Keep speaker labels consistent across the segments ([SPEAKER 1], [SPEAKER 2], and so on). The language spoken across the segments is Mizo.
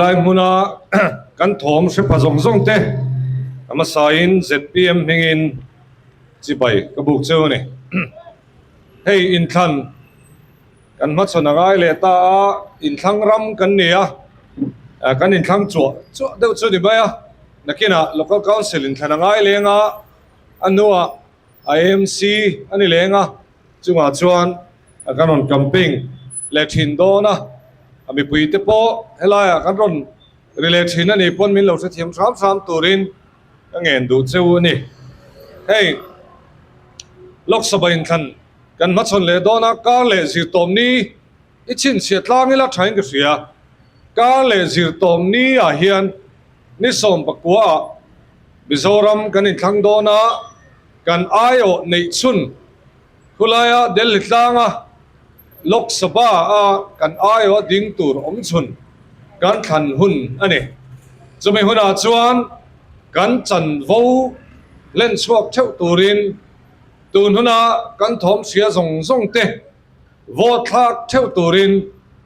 [SPEAKER 1] Helai hmuna kan thawm hre pha zawng zawng te a hmasain zpm hmingin chibai ka buk cheu a ni. Hei inthlan kan hmachhawn a ngai leh ta a, inthlang ram kan ni a, kan inthlang chuah chuah deuh chu ni mai a, nakinah Local Council inthlan a ngai leng a, a hnuah AMC a ni leng a, chungah chuan kan rawn campaign leh thin dawn a, a mipui te pawh helaiah kan rawn ri leh thin a nih pawn min lo hrethiam hram hram turin ka ngen duh cheu a ni. Hei Lok Sabha inthlan kan hmachhawn leh dawn a, kar leh zirtawmni i chhinchhiah tlang ila thain ka hria. Kar leh zirtawmni ah hian ni 19 ah Mizoram kan inthlang dawn a, kan aiawh neih chhun khulaia Delhi tlanga Lok Sabha a kan aiawh ding tur awm chhun kan thlan hun a ni. Chumi hunah chuan kan chanvo hlen chhuak theuh turin tun huna kan thawm hria zawng zawng te vote thlak theuh turin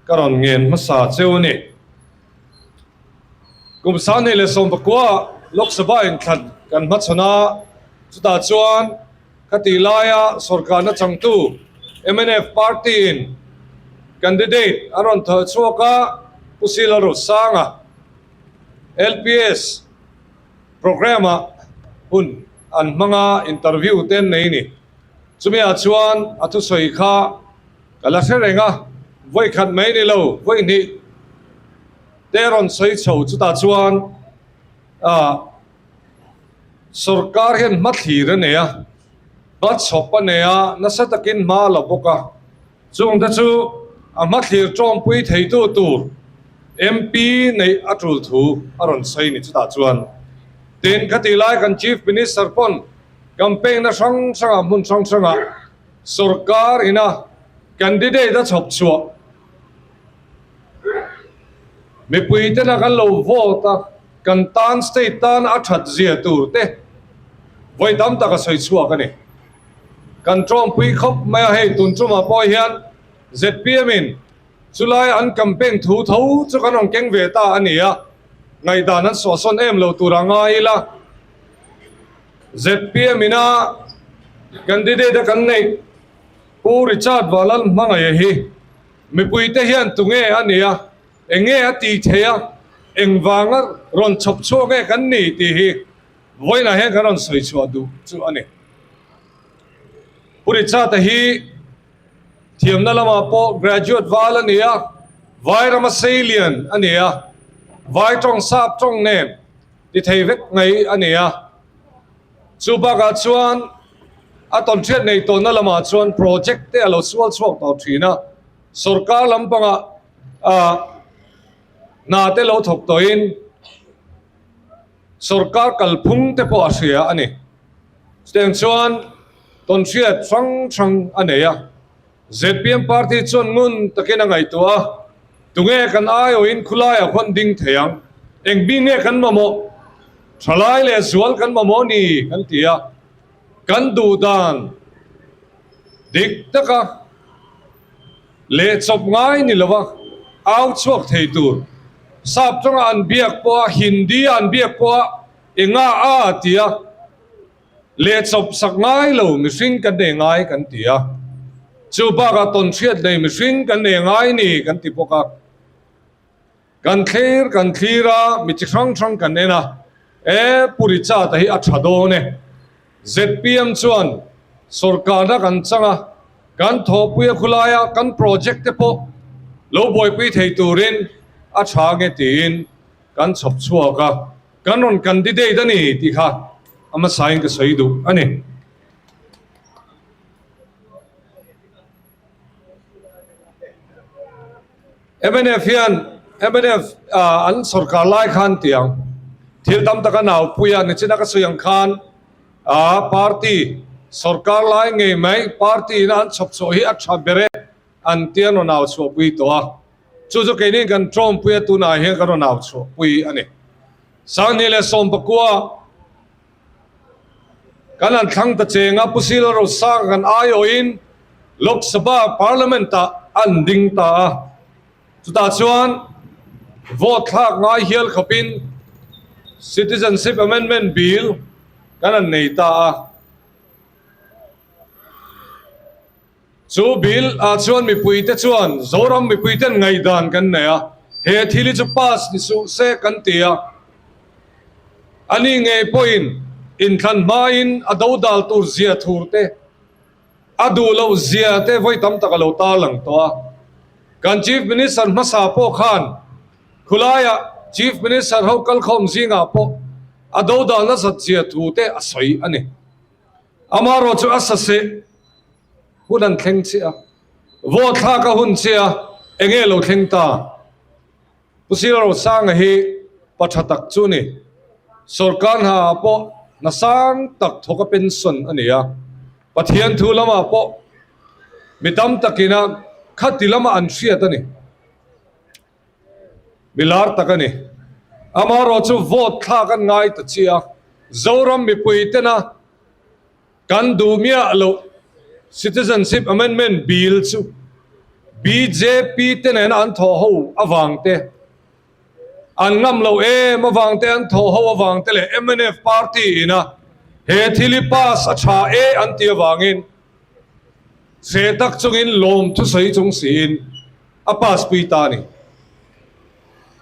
[SPEAKER 1] ka rawn ngen hmasa cheu a ni. Kum 2019 Lok Sabha inthlan kan hmachhawn a, chutah chuan khatih laia sorkarna changtu mnf party-in candidate an rawn thawh chhuak a, Pu Sila Rosanga LPS programme-ah hun an hmang a, interview te an nei a ni. Chumiah chuan a thusawi kha Ka la hre reng a, vawi khat mai ni lo, vawi hnih te rawn sawi chho chutah chuan ah sorkar hian hma thlir a nei a, hma chhawp a nei a, nasa takin hma a la bawk a, chung te chu a hma thlir tawngpui theitu tur MP neih a tul thu a rawn sawi ni chutah chuan. Tin, khatih lai kan Chief Minister pawn campaign na hrang hrangah hmun hrang hrangah Sorkar ina candidate a chhawp chhuah mipui tena kan lo vote a, kan tan state tan a that zia tur te vawi tam tak a sawi chhuak a ni. Kan tawngpui khawp mai a, hei tun tumah pawh hian zpm in chulai an campaign thu tho chu kan rawn keng ve ta a ni a, ngaihdan an sawhsawn em lo tur a ngai ila. Zpm ina candidate a kan neih Pu Richard Valal Hmangaih hi mipuite hian tunge a nia, enge a tih theih a, engvanga rawn chhawp chhuak nge kan ni tih hi vawiinah hian kan rawn sawi chhuah duh chu a ni. Pu Richard-a hi thiamna lamah pawh graduate val a ni a, Vairama seilian a ni a, Vai tawng sap tawng nen ti thei vek mai a ni a. Chu bakah chuan a tawnhriat nei tawnna lamah chuan project te a lo sual chhuak tawh thin a, sorkar lampangah ah hna te lo thawk tawhin sorkar kalphung te pawh a hria a ni. Chutiang chuan tawnhriat hrang hrang a nei a. Zpm party chuan ngun takin a ngaihtuah a, tunge kan aiawhin khulaiah khuan ding thei ang, eng bik nge kan mamawh, thalai leh zual kan mamawh ni kan ti a, kan duh dan dik taka leh chawp ngai ni lova au chhuak thei tur, sap tawngah an biak pawh a, Hindi a an biak pawh a, enga a ti a. Leh chawp sak ngai lo mihring kan nei ngai kan ti a, chu bakah tawnhriat nei mihring kan nei ngai ni kan ti bawk a. Kan thlir kan thlir a, mi chi hrang hrang kan en a, e Pu Richard-a hi a tha dawn e. Zpm chuan sawrkarna kan chang a, kan thawhpui a khulaia kan project te pawh lo buaipui thei turin a tha nge tiin kan chhawp chhuak a. Kan rawn candidate a ni tih kha a hmasain ka sawi duh a ni. Mnf hian mnf an sorkar lai khan tiang thil tam tak a naupui a, nichina ka sawi ang khan party sorkar lai ngei mai party ina an chhawp chhuah hi a tha ber e an tia rawn au chhuahpui tawh a. Chu chu keini kan tawngpui a tunah hian kan rawn au chhuahpui a ni. 2019 kan han thlang ta cheng a, Pu Sila Rosanga kan aiawhin Lok Sabha Parliament ah an ding ta a. Chutah chuan. Vote thlak ngai hial khawpin Citizenship Amendment Bill kan han nei ta a. Chu bill ah chuan mipuite chuan Zoram mipuiten ngaihdan kan nei a, he thil hi chu pass ni suh se kan ti a. Ani ngei pawhin inthlan hmain a dodal tur zia thur te, a duh loh zia te vawi tam tak a lo tarlang tawh a. Kan Chief Minister hmasa pawh khan khulaiah Chief Minister ho kalkhawm zingah pawh a dodal nasat zia thu te a sawi a ni. Amaherawh chu a saseh hun an thleng chiah a, vote thlak a hun chiah a, enge lo thleng ta? Pu Sir Rosanga hi pa tha tak chu ni. Sorkar hna ah pawh hna sang tak thawk a pension a ni a, Pathian thu lamah pawh mi tam takin a khati lama an hriat a ni. Mi lar tak a ni. Amaherawh chu vote thlak an ngai ta chiah a, Zoram mipui tena Kan duh miah loh Citizenship Amendment Bill chu bjp te nena an thawh ho avang te, an ngam loh em avang te, an thawh ho avang te leh mnf party ina he thil hi pass a tha e an ti avangin chhe tak chungin lawm thusawi chung siin a pass pui ta a ni.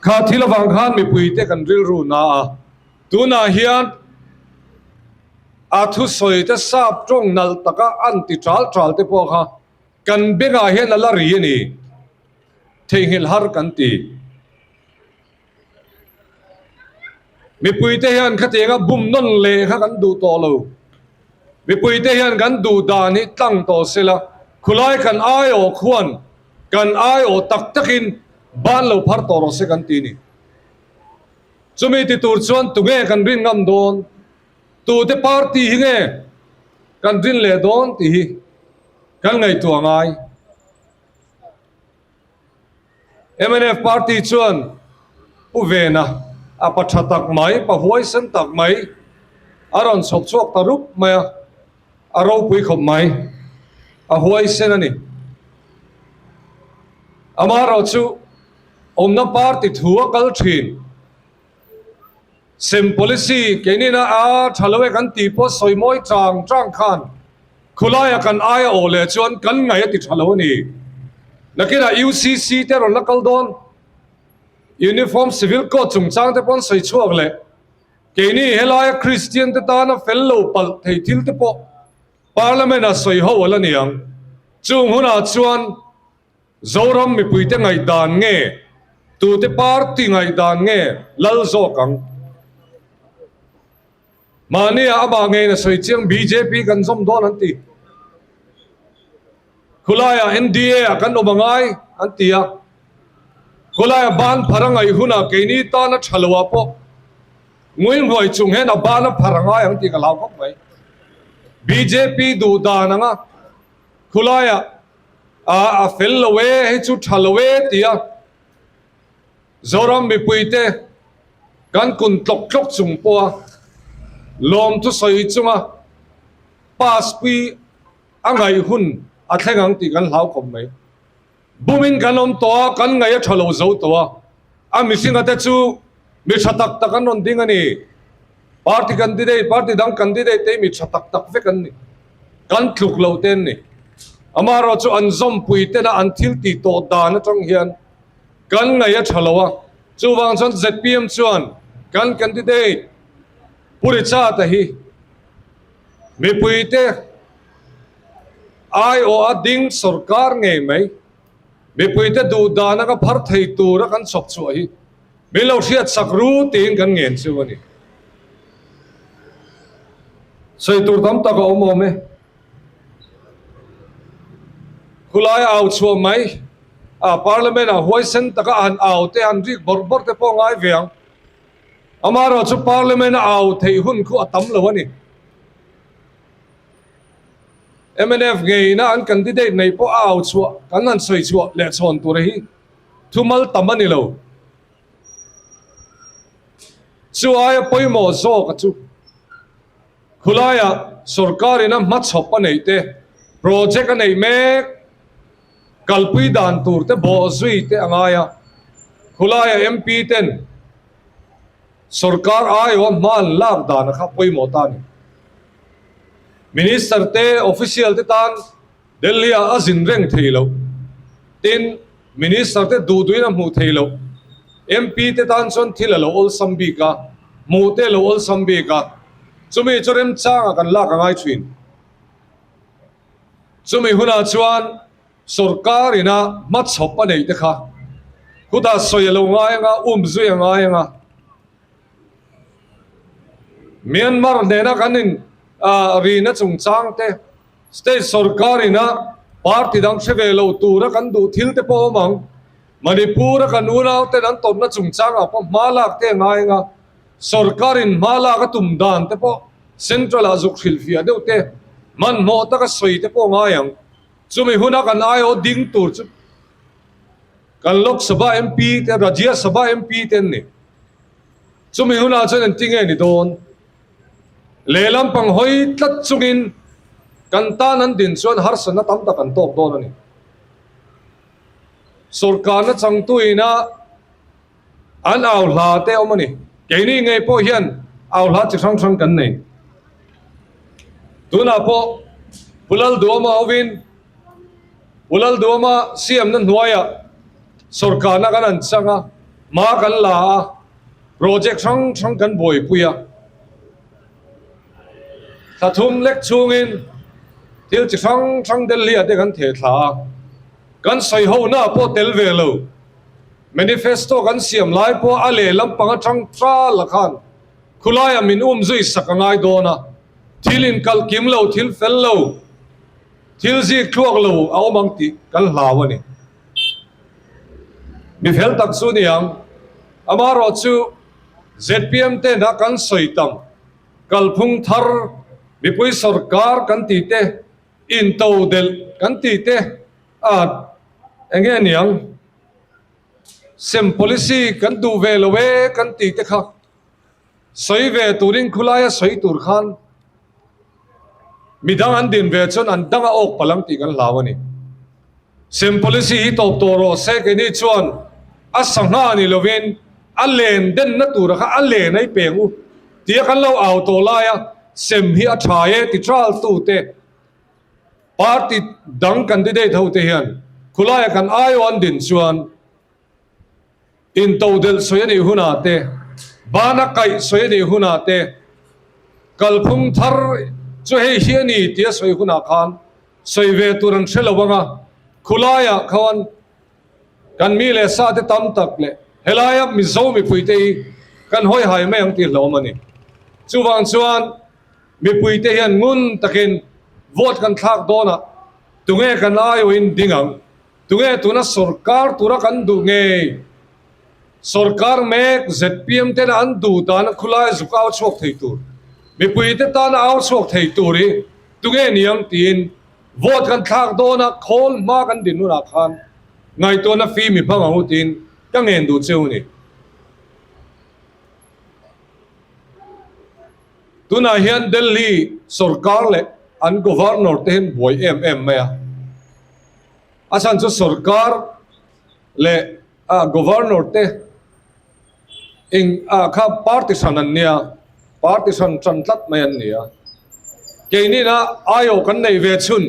[SPEAKER 1] Kha thil avang khan mipuite kan rilru na a, tunah hian A thusawi te sap tawng nalh taka an ti ṭal ṭal te pawh kha kan bengah hian a la ri a ni. Theihnghilh har kan ti. Mipuite hian khatianga bum nawn leh kha kan duh tawh lo. Mipuite hian kan duh dan hi tlang tawh sela, khulai kan aiawh khuan kan aiawh tak takin ban lo phar tawh rawh se kan ti ni. Chumi ti tur chuan tunge kan rin ngam dawn? Tute party hi nge kan rin leh dawn tih hi kan ngaihtuah ngai. Mnf party chuan Pu Vena a pa tha tak mai, pa huaisen tak mai a rawn chhawp chhuak ta rup mai a, a ropui khawp mai, a huaisen a ni. Amaherawhchu awmna party thu a kal thin. Sem policy keinina a tha lo e kan tih pawh sawi mawi chang chang khan khulaia kan aia awh leh chuan kan ngaih a ti tha lo a ni. Nakinah UCC te rawn la kal dawn, Uniform Civil Code chungchang te pawh an sawi chhuak leh keini helaia Kristian te tana fel lo palh thei thil te pawh Parliament ah sawi ho a la ni ang. Chung hunah chuan Zoram mipuite ngaihdan nge, tute party ngaihdan nge lal zawk ang? Mahnia amah ngeiin a sawi chiang bjp kan zawm dawn an ti. Khulaiah NDA ah kan awm a ngai an ti a. Khulaiah ban phar a ngaih hunah keini tan a tha lo ah pawh nguihmuai chung hian a ban a phar a ngai ang tih ka hlau khawp mai. Bjp duh dan anga khulaiah A a fel lo e, hei chu tha lo e ti a, Zoram mipuite kan kun tlawk tlawk chung pawha lawm thusawi chunga pass pui a ngaih hun a thleng ang tih kan hlau khawp mai. Bumin kan awm tawh a, kan ngaih a tha lo zo tawh a, a mihringa te chu mi tha tak tak an rawn ding a ni. Party candidate, party dang candidate te hi mi tha tak tak vek an ni. Kan tluk lo te an ni. Amaherawh chu an zawmpui tena an thil tih tawh dan atang hian kan ngaih a tha lo a, chuvang chuan zpm chuan kan candidate Pu Richard-a hi mipuite aiawh a ding sorkar ngei mai, mipuite duh dan anga phar thei tura kan chhawp chhuah hi Min lo hriat sak ru tiin kan ngen chu a ni. Sawi tur tam tak a awm awm e. Khulai a au chhuah mai a, Parliament ah huaisen taka a han au te, han rik bawrh bawrh te pawh a ngai ve ang. Amaherawh chu Parliament a au theih hun khu a tam lo a ni. Mnf ngeina an candidate nei pawh a au chhuah kan han sawi chhuah leh chhawn tur hi Thumal tam a ni lo. Chu aia pawimawh zawk a chu khulaiah sorkarin a hmachhawp a neih te, project a neih mek, kalpui dan tur te bawhzui te a ngai a. Khulaia MP ten sorkar aiawha hma an lak dan a kha pawimawh ta a ni. Minister te, official te tan Delhi ah a zin reng thei loh. Tin, Minister te duh duhin a hmuh thei loh. MP te tan chuan thil a lo awlsam bik a, hmuh te a lo awlsam bik a. Chumi chu remchanga kan lak a ngai thin. Chumi hunah chuan sorkar ina hmachhawp a neih te kha khutah sawi a lo ngai anga, um zui a ngai anga. Myanmar hnena kan in rina chungchang te, State sorkar ina party dang hre ve lo tura kan duh thil te pawh awm ang. Manipur a kan unau ten an tawpna chungchangah pawh hma lak te a ngai anga, sorkar in hma lak a tum dan te pawh Central ah zuk hrilhfiah deuh te, hmanhmawh taka sawi te pawh a ngai ang. Chumi huna kan aiawh ding tur chu kan Lok Sabha MP te, Rajya Sabha MP te an ni. Chumi hunah chuan engti nge ni dawn? Lehlam pang hawi tlat chungin kan tan an din chuan harsatna tam tak an tawk dawn a ni. Sawrkarna changtuina an au hla te awm a ni. Keini ngei pawh hian au hla chi hrang hrang kan nei. Tunah pawh Pu Lalduama hovin Pu Lalduama siamna hnuaiah sawrkarna kan an chang a, hma kan la a, project hrang hrang kan buaipui a. Thla thum lek chungin thil chi hrang hrang Delhi ah te kan theh thla a, kan sawi ho na pawh tel ve lo. Manifesto kan siam lai pawh a lehlam pang atang tral a khan khulaiah min um zui sak a ngai dawn a, thil inkalh kim lo, thil fel lo, Thil zik thluak lo a awm ang tih kan hlau a ni. Mi fel tak chu ni ang. Amaherawh chu zpm te hna kan sawi tam, kalphung thar, mipui sawrkar kan tih te, intodelh kan tih te a eng nge ni ang? Sem policy kan duh ve lo e kan tih te kha sawi ve turin khulaia sawi tur khan Midang an din ve chuan an dang a awk palh ang tih kan hlau a ni. Sem policy hi tawp tawh rawh se keini chuan a sangha ni lovin a len denna tura kha a len a i peng u tia kan lo au tawh laia sem hi a tha e ti tral tute party dang candidate ho te hian khulaia kan aiawh an din chuan Intodelh sawi a nih hunah te, bana kaih sawi a nih hunah te, kalphung thar chu hei hi a ni tia sawi hunah khan sawi ve tur an hre lo ang a, khulaiah khan kan mi leh sa te tam tak leh helaia Mizo mipuite hi kan hawi hai mai ang tih hlawm a ni. Chuvang chuan mipuite hian ngun takin vote kan thlak dawnah tunge kan aiawhin ding ang? Tunge tuna sorkar tura kan duh ngei? Sorkar mek zpm tena an duh dana khulai zuk au chhuak thei tur, mipuite tana au chhuak thei tur hi tunge niang tiin vote kan thlak dawna khawl hma kan din hunah khan ngaihtuahna fee mi hmang ang u tiin ka ngen duh cheu a ni. Tunah hian Delhi sorkar leh an governor te hian buai em em mai a. A chhan chu sorkar leh a governor te eng ah kha party hran an nia, party hran tan tlat mai an ni a. Keinina aiawh kan neih ve chhun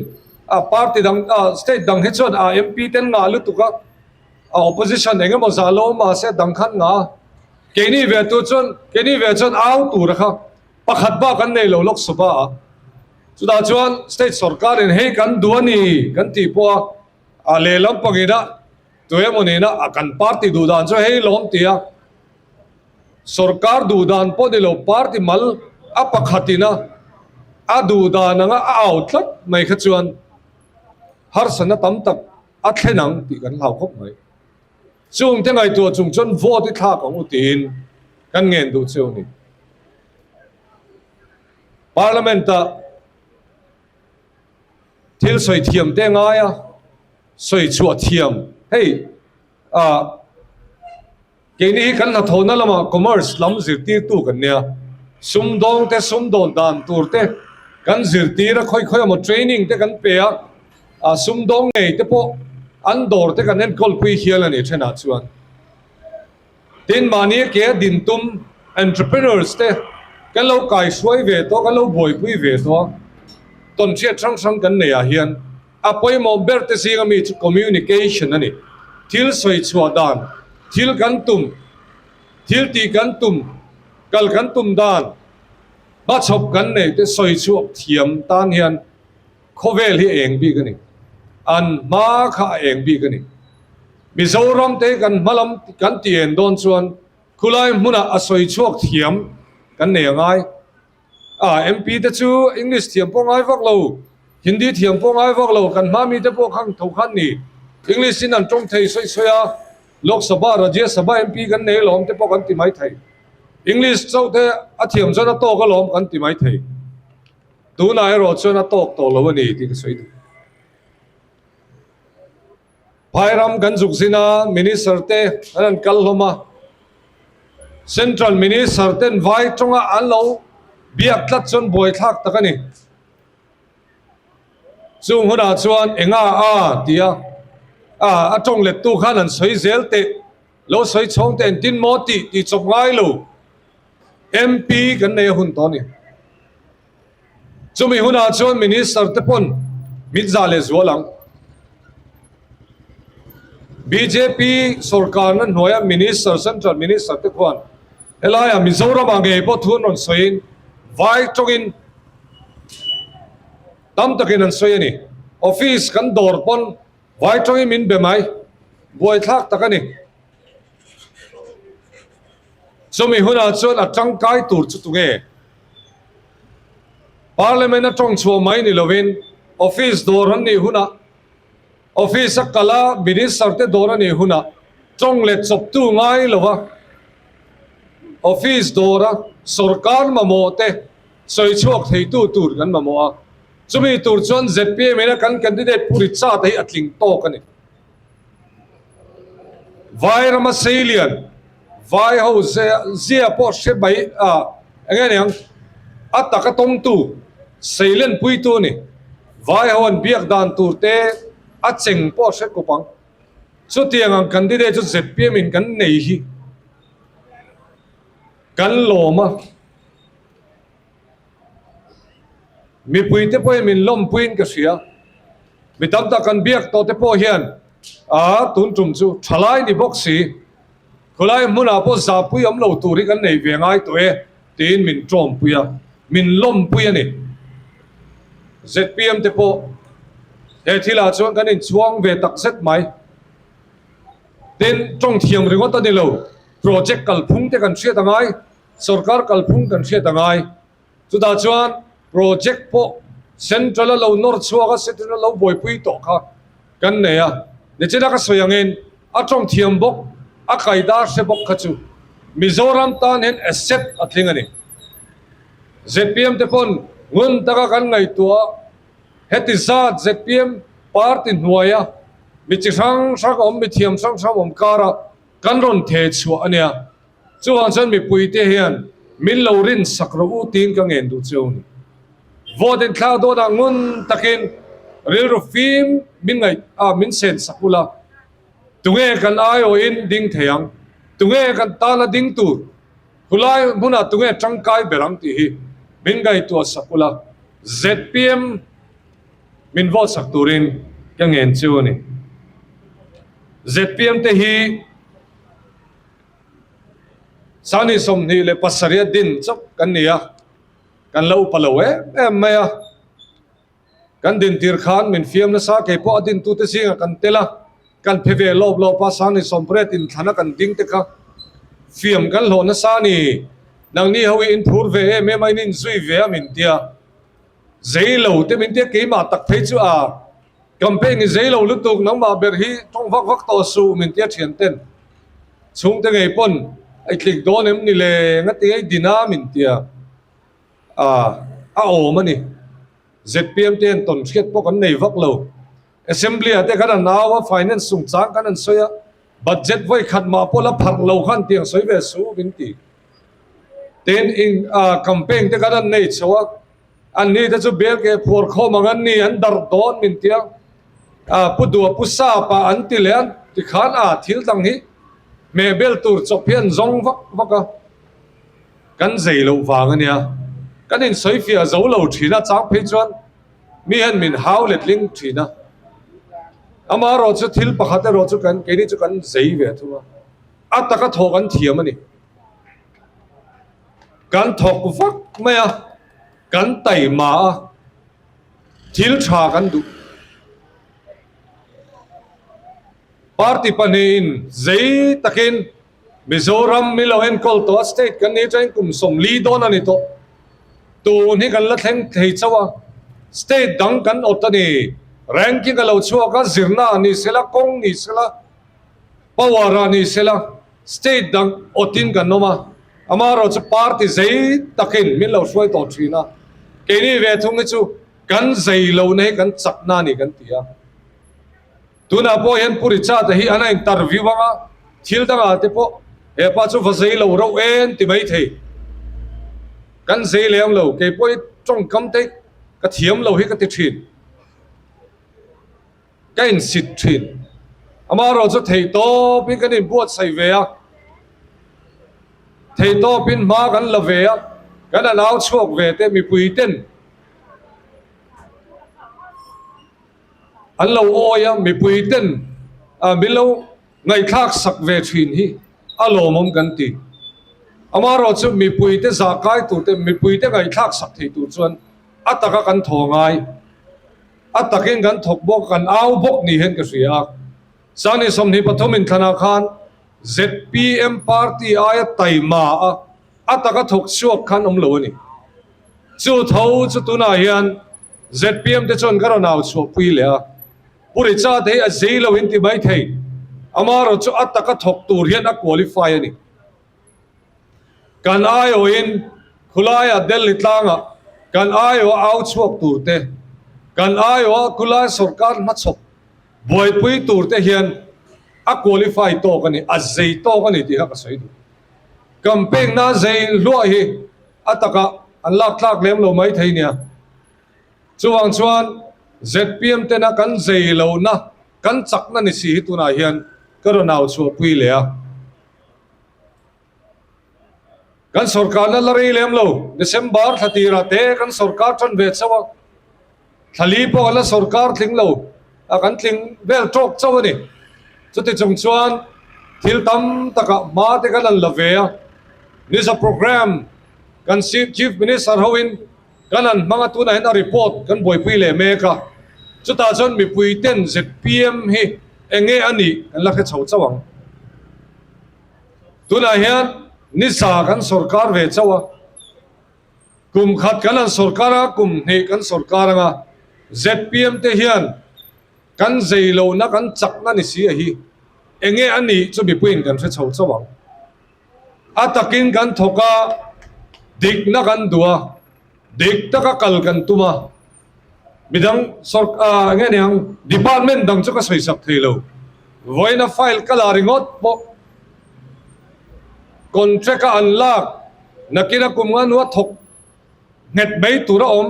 [SPEAKER 1] a party dang ah state dang hi chuan a MP ten ngah lutuk a, a opposition eng emaw zah lo mahse dang khan ngah a. Keini ve tu chuan keini ve chuan au tura kha pakhat bak an nei lo Lok Sabha ah. Chutah chuan state sorkarin hei kan duh a ni kan tih pawh a, a lehlam pangina tu emaw nena a kan party duh dan chu hei lawm ti a, sorkar duh dan pawh ni lo party mal a pakhatina a duh dan anga a au tlat mai kha chuan harsatna tam tak a thlen ang tih kan hlau khawp mai. Chungte ngaihtuah chung chuan vote i thlak ang u tiin kan ngen duh cheu a ni. Parliament-ah thil sawi thiam te ngai a, sawi chhuah thiam hei ah keini hi kan hnathawhna lamah commerce lam zirtirtu kan nia, sumdawng te sumdawn dan tur te kan zirtir a, khawi khawi emaw training te kan pe a, ah sumdawng ngei te pawh an dawr te kan enkawlpui hial a ni thenah chuan. Tin, mahni ke a din tum entrepreneurs te kan lo kaihruai ve tawh, kan lo buaipui ve tawh a, tawnhriat hrang hrang kan nei ah hian a pawimawh ber te zinga mi chu communication a ni. Thil sawi chhuah dan, thil kan tum, thil tih kan tum, kal kan tum dan, hmachhawp kan neih te sawi chhuak thiam tan hian Khawvel hi a eng bik a ni. An hma kha a eng bik a ni. Mizoram te kan hma lam kan ti en dawn chuan khulai hmunah a sawi chhuak thiam kan nei a ngai. A MP te chu English thiam pawh ngai vak lo, Hindi thiam pawh ngai vak lo, kan hma mi te pawh khang tho khan ni. English in an tawng thei sawi sawi a, Lok Sabha, Rajya Sabha MP kan nei alawm te pawh kan ti mai thei. English chauh te a thiam chuan a tawk alawm kan ti mai thei. Tunah erawh chuan a tawk tawh lo a ni tih ka sawi duh. Phairam kan zuk zin a, Minister te an han kal hlawm a, Central Minister ten vai tawnga an lo biak tlat chuan buaithlak tak a ni. Chung hunah chuan enga a ti a, a a tawng lettu khan an sawi zel teh, lo sawi chhawng teh engtin maw tih tih chawp ngai lo. MP kan nei a hun tawh a ni. Chumi hunah chuan Minister te pawn min zah leh zual ang. Bjp sorkarna hnuaia Minister, Central Minister te khuan helaia Mizoramah ngei pawh thu an rawn sawiin vai tawngin tam takin an sawi a ni. Office kan dawr pawn vai tawngin min be mai. Buaithlak tak a ni. Chumi hunah chuan a tangkai tur chu tunge? Parliament a tawng chhuah mai ni lovin office dawr an nih hunah, office a kal a minister te dawr a nih hunah tawng leh chawptu ngai lova office dawra sorkar mamawh te sawi chhuak theitu tur kan mamawh a. Chumi tur chuan zpm in a kan candidate Pu Richard-a hi a tling tawk a ni. Vai rama seilian vai ho zia pawh hre mai a eng nge niang a taka tawngtu seilen puitu a ni. Vai ho an biak dan tur te a cheng pawh hre kawp ang. Chutiang ang candidate chu zpm in kan nei hi kan lawm a. Mipuite pawhin min lawmpuiin ka hria. Mi tam tak kan biak tawh te pawh hian a tun tum chu thalai ni bawk si, khawlai hmunah pawh zahpui awm lo tur hi kan nei ve ngai tawh e tiin min tawmpui a, min lawmpui a ni. Zpm te pawh he thilah chuan kan inchhuang ve tak zet mai. Tin, tawng thiam ringawt a ni lo, project kalphung te kan hriat a ngai. Sorkar kalphung kan hriat a ngai. Chutah chuan project pawh central a lo nawr chhuak a, central a lo buaipui tawh kha kan nei a. Nichina ka sawi angin a tawng thiam bawk, a kaida hre bawk kha chu Mizoram tan hian asset a tling a ni. Zpm te pawn ngun taka kan ngaihtuah heti zat zpm party hnuaia mi chi hrang hrang awm, mi thiam hrang hrang awm kara kan rawn theh chhuah a nia. Chuvang chuan mipuite hian min lo rin sak rawh u tiin ka ngen duh cheu ni. Vote in thlak dawnah ngun takin rilru fim min ngaih a min sen sak ula, tunge kan aiawhin ding thei ang, tunge kan tana ding tur, khulai hmunah tunge tangkai ber ang tih hi min ngaihtuah sak ula, zpm min vote sak turin ka ngen cheu a ni. Zpm te hi. Sani 27 din chauh kan ni a, kan la upa lo em em mai a. Kan din tir khan min fiam nasa, kei pawh a dintute zingah kan tel a, kan phe ve lawp lawp a, Sani 80 inthlana kan ding te kha fiam kan hlawh nasa a ni. Nangni ho hi in phur ve em em a, in inzui ve a min tia, zei lo te min tia, keimah tak phei chu a Campaign i zei lo lutuk, nangmah ber hi tawng vak vak tawh suh min tia thian ten. Chhungte ngei pawn i tlik dawn em ni le nga ti ei din a min tia a a awm a ni. Zpm te hian tawn hriat pawh kan nei vak lo. Assembly ah te khan an au a, finance chungchang kan han sawi a, budget vawi khat mah pawh la pharh lo khan tiang sawi ve suh min ti. Tin in campaign te khan an nei chho a. An ni te chu bel ke phuar khawm ang an ni, an darh dawn min tia. A pu dua pu sap a an ti leh a, tikhan a thil dang hi. Hmehbel tur chawp hi an zawng vak vak a, kan zei loh vang a nia. Kan insawifiah zo lo thin a, chang phei chuan mi hian min hau letling thin a. Amaherawh chu thil pakhat erawh chu kan keini chu kan zei ve thung a, a taka thawh kan thiam a ni. Kan thawk vak mai a, kan taima a, thil tha kan duh. Party pahnihin zei takin Mizoram min lo enkawl tawh a, state kan nih atangin kum 40 dawn a ni tawh. Tun hi kan la thleng thei chauh a, state dang kan awt a ni. Ranking a lo chhuak a, zirna ah ni sela, kawng ni sela, power ah ni sela, state dang awtin kan awm a. Amaherawhchu party zei takin min lo hruai tawh thin a, keini ve thung hi chu kan zei lohna hi kan chakna a ni kan ti a. Tunah pawh hian Pu Richard a hi an a interview ang a, thil dangah te pawh he pa chu va zei lo reuh en ti mai thei. Kan zei lem lo, kei pawh hi tawngkam te ka thiam lo hi ka ti thin. Ka insit thin. Amaherawh chu theihtawpin kan inbuatsaih ve a, theihtawpin hma kan la ve a, kan a nau chhuak ve te mipui ten, An lo awi a, mipui ten min lo ngaihthlak sak ve thin hi a lawmawm kan ti. Amaherawh chu mipui te zah kai tur te, mipui te ngaihthlak sak thei tur chuan a taka kan thaw ngai. A takin kan thawk bawk, kan au bawk ni hian ka hria a. Sani 23 inthlanah khan zpm party aia taima a, A taka thawk chhuak khan awm lo a ni. Chu tho chu tunah hian zpm te chuan ka rawn au chhuahpui leh a. Pu Richard hei a zei lo in ti mai thei. Amaherawh chu a taka thawk tur hian a qualify a ni. Kan aiawhin khulaiah Delhi tlangah kan aiawha au chhuak tur te, kan aiawha khulai sorkar hmachhawp buaipui tur te hian a qualify tawk a ni, a zei tawk a ni tih kha ka sawi duh. Campaign na zei hluah hi a takah an lak tlak lem lo mai thei nia. Chuvang chuan zpm tena kan zei lohna, kan chakna ni si hi tunah hian ka rawn au chhuahpui leh a. Kan sorkarna la rei lem lo, December thla tirah te kan sorkar tan ve chauh a. Thla li pawh kan la sorkar tling lo a, kan tling vel tawk chauh a ni. Chuti chung chuan thil tam takah hma te kan han la ve a, Nisa programme kan Chief Minister hoin kan han hmang a, tunah hian a report kan buaipui leh mek a, chutah chuan mipui ten zpm hi eng nge a nih kan la hre chho chauh ang. Tunah hian Nisa kan sorkar ve chauh a. Kum khat kan han sorkar a, kum hnih kan sorkar anga zpm te hian kan zei lohna kan chakna ni si a hi enge a nih chu mipuiin kan hre chho chauh ang. A takin kan thawk a, dikna kan duh a, dik taka kal kan tum a, midang sawrk ah enge niang department dang chu ka sawi sak thei lo, vawiina file ka la ringawt pawh contract a an lak nakin a kum nga hnua thawk nghet mai tur a awm,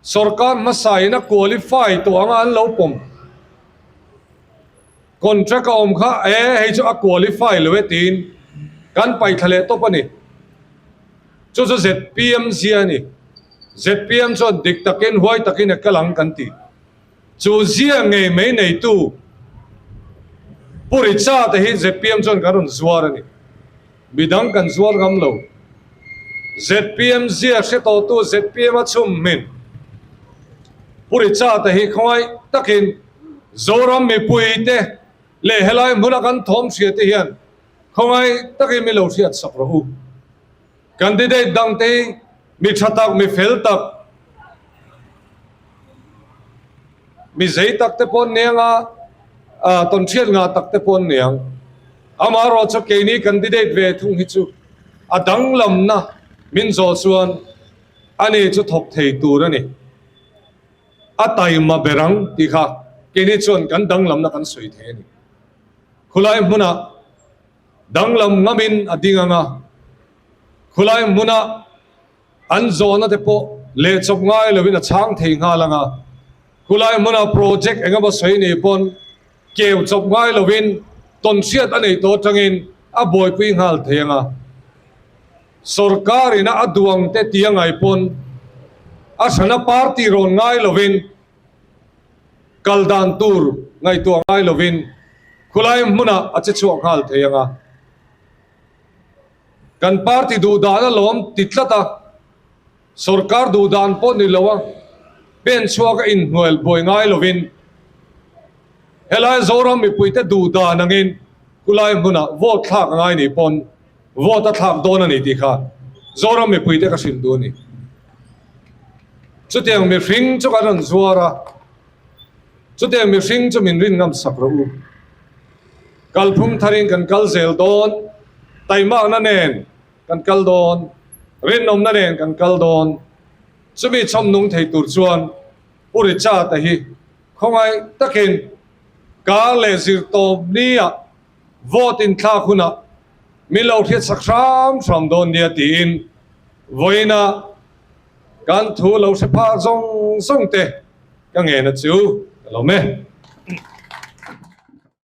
[SPEAKER 1] sawrkar hmasa in a qualify tawh anga an lo pawm contract a awm kha e hei chu a qualify lo e tiin kan paihthla leh tawp a ni. Chu chu zpm zia a ni. Zpm chuan dik takin huai takin a kal ang kan ti. Chu zia ngei mai neitu Pu Richard te hi zpm chuan kan rawn zuar a ni. Midang kan zuar ngam lo. Zpm zia hre tawhtu zpm a chhum hmin Pu Richard te hi khawngaih takin Zoram mipui te leh helai hmuna kan thawm hria te hian khawngaih takin min lo hriat sak rawh u. Candidate dang te hi mi tha tak, mi fel tak, mi zei tak te pawh an ni ang a, tawnhriat ngah tak te pawh an ni ang. Amaherawh chu keini candidate ve thung hi chu a danglamna min zawh chuan ani chu thawk thei tur a ni. A taima ber ang tih kha keini chuan kan danglamna kan sawi thei a ni. Khulai hmunah Danglam ngamin a ding ang a, khulai hmuna an zawhna te pawh lehchawp ngai lovin a chhang thei nghal ang a, khulai hmuna project eng emaw sawi ni pawn keu chawp ngai lovin Tawnhriat a nei tawh atangin a buaipui nghal thei ang a, sorkar ina a duang te tia ngai pawn a hrana party rawn ngai lovin kal dan tur ngaihtuah ngai lovin khulai hmunah a che chhuak nghal thei ang a. Kan party duh dan a lawm ti tlat a, sorkar duh dan pawh ni lo a, pen chhuak a inhnuail buai ngai lovin helai Zoram mipuite duh dan angin khulai hmunah vote thlak a ngai nih pawn vote a thlak dawn a ni tih kha Zoram mipuite ka hrilh duh a ni. Chutiang mihring chu kan rawn zuar a, chutiang mihring chu min rin ngam sak rawh u. Kalphung tharin kan kal zel dawn, taimakna nen kan kal dawn, rinawmna nen kan kal dawn. Chumi chhawm nung thei tur chuan Pu Richard-a hi khawngaih takin kar leh zirtawp nia vote inthlak hunah min lo hriatsak hram hram dawn nia tiin vawiina kan thu lo hre phah zawng zawng te ka ngena chu ka lo me.